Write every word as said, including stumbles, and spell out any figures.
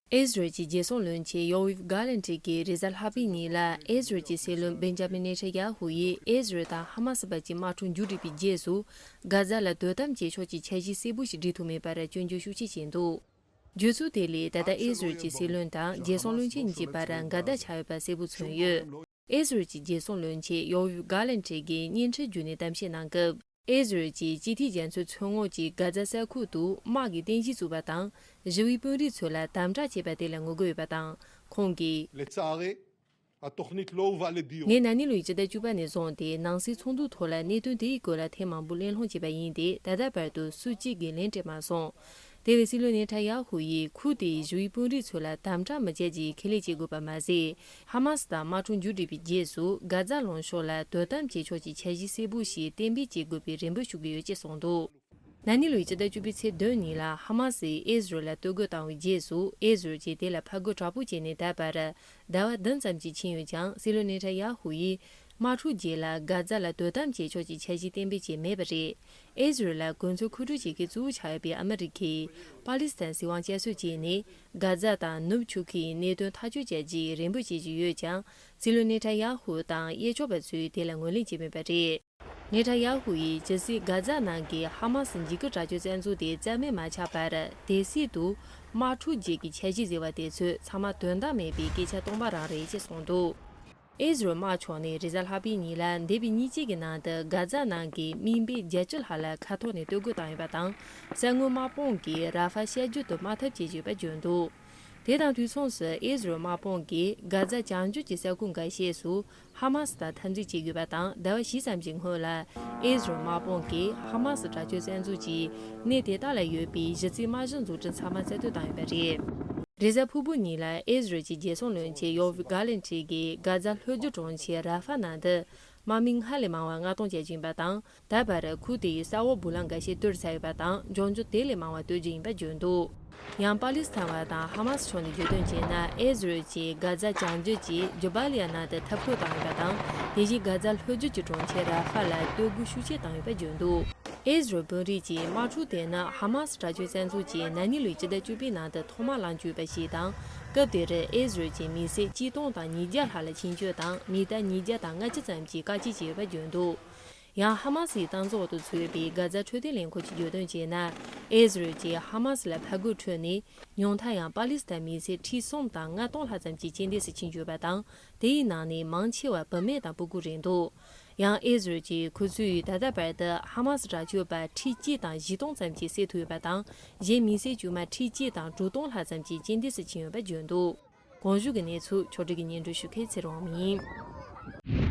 ཨི་ཟི་རལ་གྱི་རྒྱལ་སྲུང་བློན་ཆེན་ཡོ་ཝིབ་གྷ་ལན་ཏི་གིས་རེས་གཟའ་ལྷག་པའི་ཉིན་ལ་ཨི་ཟི་རལ་གྱི་སྲིད་བློན་བེན་ཇ་མིན་ནེ་ཐན་ཡ་ཧུ་ཡིས་ཨི་ཟི་རལ་དང་ཧ་མ་སི་བར་གྱི་དམག་འཁྲུག་མཇུག་སྒྲིལ་བའི་རྗེས་སུ། གྷ་ཛ་ལ་དོ་དམ་བྱེད་ཕྱོགས་ཀྱི་འཆར་གཞི་གསལ་པོ་ཞིག་སྒྲིག་ཐུབ་མེད་པར་སྐྱོན་བརྗོད་ཤུགས་ཆེ་བྱས་འདུག། བརྗོད་ཚུལ་དེ་ལས་ད་ལྟ་ཨི་ཟི་རལ་གྱི་སྲིད་བློན་དང་རྒྱལ་སྲུང་བློན་ཆེན་གཉིས་ཀྱི་བར་འགལ་ཟླ་ཆགས་ཡོད་པ་གསལ་པོ་མཚོན་ཡོད། ཨི་ཟི་རལ་གྱི་རྒྱལ་སྲུང་བློན་ཆེན་ཡོ་ཝིབ་གྷ་ལན་ཏི་གིས་བརྙན་འཕྲིན་བརྒྱུད་ནས་གཏམ་བཤད་གནང་སྐབས། ཨི་ཟི་རལ་གྱི་སྤྱི་འཐུས་རྒྱ་མཚོའི་མཚོ་ངོས་ཀྱི་གྷ་ཛ་ས་ཁུལ་དུ་དམག་གི་རྟེན་གཞི་བཙུགས་པ་དང་། ཞི་བའི་དཔོན་རིགས་ཚོ་ལ་དམ་དྲག་བྱས་པ་དེ་ལ་ངོ་རྒོལ་ཡོད་པ་དང་། ཁོང་གིས། لצערי، התוכנית לא הובאה לדיון. ངས་ན་ནིང་ལོའི་སྤྱི་ཟླ་བཅུ་པ་ནས་བཟུང་སྟེ་ནང་སྲིད་ཚོགས་འདུའི་ཐོག་ལ་གནད་དོན་དེའི་སྐོར་ལ་ཐེངས་མང་པོ་གླེང་སློང་བྱས་པ་ཡིན་ཏེ། ད་ལྟ་བར་དུ་སུ་གཅིག་གིས་ལན་སྤྲད་མ་སོང་། དེ་བས་སྲིད་བློན་ནེ་ཐན་ཡ་ཧུ་ཡིས་ཁུལ་དེའི་ཞི་བའི་དཔོན་རིགས་ཚོ་ལ་དམ་དྲག་མི་བྱེད་རྒྱུའི་ཁས་ལེན་བྱེད་དགོས་པ་མ་ཟད། ཧ་མ་སི་དང་དམག་འཁྲུག་མཇུག་སྒྲིལ་བའི་རྗེས་སུ་གྷ་ཛ་ལུང་ཕྱོགས་ལ་དོ་དམ་བྱེད་ཕྱོགས་ཀྱི་འཆར་གཞི་གསལ་པོ་ཞིག་གཏན་འབེབས་བྱེད་དགོས་པའི་རེ་འབོད་ཞུ་གི་ཡོད་ཅེས་གསུངས་འདུག། ན་ནིང་ལོའི་སྤྱི་ཟླ་བཅུ་པའི་ཚེས་བདུན་ཉིན་ལ་ཧ་མ་སིས་ཨི་ཟི་རལ་ལ་གཏོར་རྒོལ་བཏང་བའི་རྗེས་སུ། ཨི་ཟི་རལ་གྱིས་དེ་ལ་ཕར་རྒོལ་དྲག་པོ་བྱས་ནས་ད་བར་ཟླ་བ་བདུན་ཙམ་ཞིག་ཕྱིན་ཡོད་ཀྱང་། སྲིད་བློན་ནེ་ཐན་ཡ་ཧུ་ཡིས་དམག་འཁྲུག་རྗེས་ལ་གྷ་ཛ་ལ་དོ་དམ་བྱེད་ཕྱོགས་ཀྱི་འཆར་གཞི་གཏན་འབེབས་བྱས་མེད་པ་རེད། ཨི་ཟི་རལ་ལ་གོ་མཚོན་མཁོ་སྤྲོད་བྱེད་མཁན་གཙོ་བོ་ཆགས་ཡོད་པའི་ཨ་མི་རི་ཁས་པ་ལི་སི་ཐན་སྲིད་དབང་བསྐྱར་གསོ་བྱས་ནས། གྷ་ཛ་དང་ནུབ་ཆུ་ཁའི་གནད་དོན་ཐག་གཅོད་བྱ་རྒྱུའི་རེ་འབོད་བྱེད་ཀྱི་ཡོད་ཀྱང་། སྲིད་བློན་ནེ་ཐན་ཡ་ཧུ་དང་གཡས་ཕྱོགས་པ་ཚོས་དེ་ལ་ངོས་ལེན་བྱས་མེད་པ་རེད། ནེ་ཐན་ཡ་ཧུ་ཡིས་ཇི་སྲིད་གྷ་ཛ་ནང་གི་ཧ་མ་སི་འཇིགས་སྐུལ་དྲག་སྤྱོད་བཙན་འཛུལ་དེ་རྩ་མེད་མ་ཆགས་པར། དེ་སྲིད་དུ་དམག་འཁྲུག་རྗེས་ཀྱི་འཆར་གཞི་ཟེར་བ་དེ་ཚོས་ཚང་མ་དོན་དག་མེད་པའི་སྐད་ཆ་སྟོང་པ་རང་རེད་ཅེས་གསུངས་འདུག། ཨི་ཟི་རལ་དམག་ཕྱོགས་ནས་རེས་གཟའ་ལྷག་པའི་ཉིན་ལ་འདས་པའི་ཉིན་གཅིག་གི་ནང་དུ་གྷ་ཛ་ནང་གི་དམིགས་འབེན་བརྒྱད་ཅུ་ལྷག་ལ་མཁའ་ཐོག་ནས་གཏོར་རྒོལ་བཏང་ཡོད་པ་དང་། ས་སྔོན་དམག་དཔུང་གིས་ར་ཧྥ་བཤལ་རྒྱུ་དུ་དམག་འཐབ་བྱེད་ཀྱི་ཡོད་པ་བརྗོད་འདུག། དེ་དང་དུས་མཚུངས་སུ། ཨི་ཟི་རལ་དམག་དཔུང་གིས་གྷ་ཛ་བྱང་རྒྱུད་ཀྱི་ས་ཁུལ་འགའ་ཤས་སུ་ཧ་མ་སི་དང་འཐབ་འཛིང་བྱེད་དགོས་པ་དང་། ཟླ་བ་བཞི་ཙམ་གྱི་སྔོན་ལ་ཨི་ཟི་རལ་དམག་དཔུང་གིས་ཧ་མ་སི་དྲག་སྤྱོད་བཙན་འཛུལ་གྱིས་གནས་དེ་དག་ལ་ཡོད་པའི་གཞི་རྩའི་དམག་གཞི་འཛུགས་སྐྲུན་ཚང་མ་རྩ་གཏོར་བཏང་ཡོད་པ་རེད། རེས་གཟའ་ཕུར་བུ་ཉིན་ལ་ཨི་ཟི་རལ་གྱི་རྒྱལ་སྲུང་བློན་ཆེན་ཡོ་ཝི་གྷ་ལན་ཏི་གིས་གྷ་ཛ་ལྷོ་རྒྱུད་གྲོང་ཁྱེར་ར་ཧྥ་ནང་དུ་དམག་མི་སྔར་ལས་མང་བ་མངགས་གཏོང་བྱེད་ཀྱི་ཡིན་པ་དང་། ད་བར་ཁུལ་དེའི་ས་འོག་སྦུག་ལམ་འགའ་ཤས་གཏོར་ཚར་ཡོད་པ་དང་། ལྗོངས་རྒྱུ་དེ་ལས་མང་བ་གཏོར་རྒྱུ་ཡིན་པ་བརྗོད་འདུག། ཡང་པ་ལི་སི་ཐན་བ་དང་ཧ་མ་སི་ཕྱོགས་ནས་བརྗོད་དོན་བྱས་ན། ཨི་ཟི་རལ་གྱིས་གྷ་ཛ་བྱང་རྒྱུད་ཀྱི་ཇུ་བ་ལི་ཡ་ནང་དུ་འཐབ་རྒོལ་བཏང་ཡོད་པ་དང་། དེ་བཞིན་གྷ་ཛ་ལྷོ་རྒྱུད་ཀྱི་གྲོང་ཁྱེར་ར་ཧྥ་ལ་གཏོར་རྒོལ་ཤུགས་ཆེ་བཏང་ཡོད་པ་བརྗོད་འདུག། ཨི་ཟི་རལ་དཔོན་རིགས་ཀྱིས་དམག་འཁྲུག་དེ་ནི་ཧ་མ་སི་དྲག་སྤྱོད་བཙན་འཛུལ་གྱིས་ན་ནིང་ལོའི་སྤྱི་ཟླ་བཅུ་པའི་ནང་དུ་ཐོག་མར་ལངས་བཅུག་པ་ཞིག་དང་། སྐབས་དེར་ཨི་ཟི་རལ་གྱི་མི་སེར་གཅིག་སྟོང་དང་ཉིས་བརྒྱ་ལྷག་ལ་ཁྱིམ་སྤྱོད་དང་། མི་ལྟར་ཉིས་བརྒྱ་དང་ལྔ་བཅུ་ཙམ་གྱིས་བཀག་སྐྱིལ་བྱས་ཡོད་པ་བརྗོད་འདུག། ཡང་ཧ་མ་སིའི་སྟངས་འཛིན་འོག་ཏུ་ཚུད་པའི་གྷ་ཛ་འཕྲོད་བསྟེན་ལས་ཁུངས་ཀྱིས་བརྗོད་དོན་བྱས་ན། ཨི་ཟི་རལ་གྱིས་ཧ་མ་སི་ལ་ཕར་རྒོལ་ཁྲོད་ནས་ཉུང་མཐར་ཡང་པ་ལི་སི་ཐན་མི་སེར་ཁྲི་གསུམ་དང་ལྔ་སྟོང་ལྷག་ཙམ་ཞིག་རྐྱེན་འདས་སུ་ཕྱིན་ཡོད་པ་དང་། དེའི་ནང་ནས་མང་ཆེ་བ་བུད་མེད་དང་སྤུ་གུ་རེད་འདུག། ཡང་ཨི་ཟི་རལ་གྱིས་ཁོ་ཚོས་ད་ལྟ་བར་དུ་ཧ་མ་སི་དྲག་སྤྱོད་པ་ཁྲི་གཅིག་དང་བཞི་སྟོང་ཙམ་ཞིག་བསད་ཐུབ་ཡོད་པ་དང་། གཞན་མི་སེར་དཀྱུས་མ་ཁྲི་གཅིག་དང་དྲུག་སྟོང་ལྷག་ཙམ་ཞིག་རྐྱེན་འདས་སུ་ཕྱིན་ཡོད་པ་བརྗོད་འདུག། གོང་ཞུས་ཀྱི་གནས་ཚུལ་ཕྱོགས་སྒྲིག་གིས་སྙན་སྒྲོན་ཞུ་མཁན་ཚེ་རིང་དབང་མོ་ཡིན།